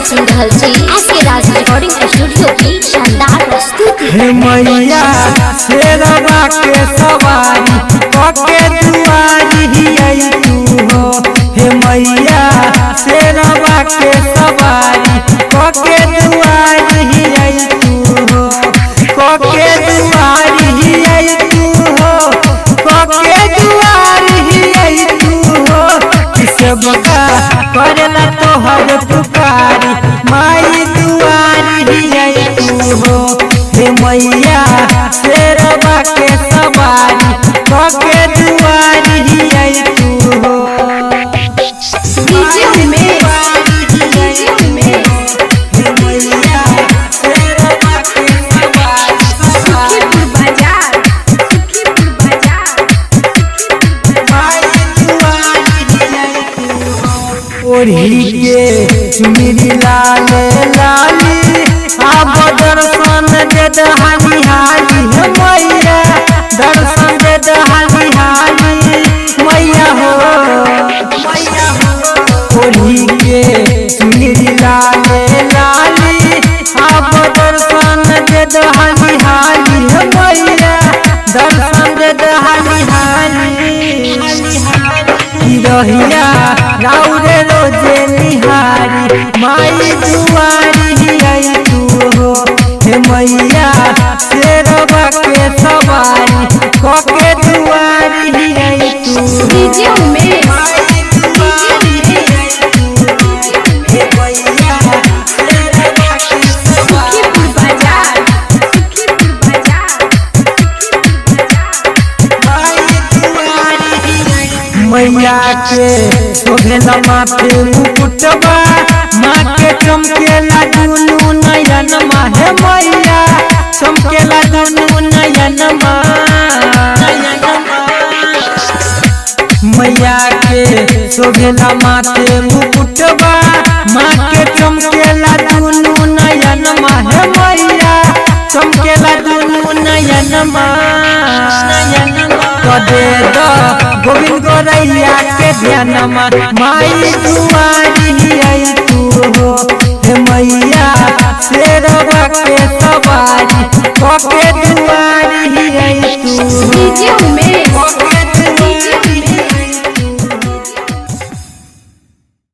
सुन रहल छी एस के राज रिकॉर्डिंग स्टूडियो की शानदार प्रस्तुति। हे मैया शेरवा के सवारी कके दुआरी आई तू हो। हे मैया शेरवा के सवारी कके दुआरी आई तू हो। कके दुआरी आई तू हो। कके दुआरी आई तू हो। सबका करेला तोहर पुकारी माई दुआरी आई तू हो। हे मैया शेरवा के सवारी कके दुआरी आई तू हो। डीजे उमेश, डीजे उमेश, हे मैया शेरवा के सवारी सुखीपुर बाजार, सुखीपुर बाजार, सुखीपुर बाजार। ओढ़ी के चुनरी लाल लाली आब दर्शन दे दहानी हाली। हे मैया दर्शन दे दहानी हाली मैया हो। ओढ़ी के चुनरी लाल लाली आब दर्शन दे दहानी हाली। हे मैया दर्शन दे दहानी हाली। रहिया राउरे रोजे निहारी माई दुआरी आई तू हो। हे मैया शेरवा के सवारी कके दुआरी आई तू हो। डीजे उमेश, डीजे उमेश, हे मैया शेरवा के सवारी सुखीपुर बाजार, सुखीपुर बाजार, सुखीपुर बाजार। मैया के शोभेला माथे मुकुटबा माँ के चमकेला दुनू नयनमा। हे मैया चमकेला दुनू नयनमा। मैया के शोभेला माथे मुकुटबा माँ के चमकेला दुनू नयनमा। हे मैया चमकेला दुनू नयनमा। तो दे दो गोविंद गोरैया के ध्यानमा माई दुआरी।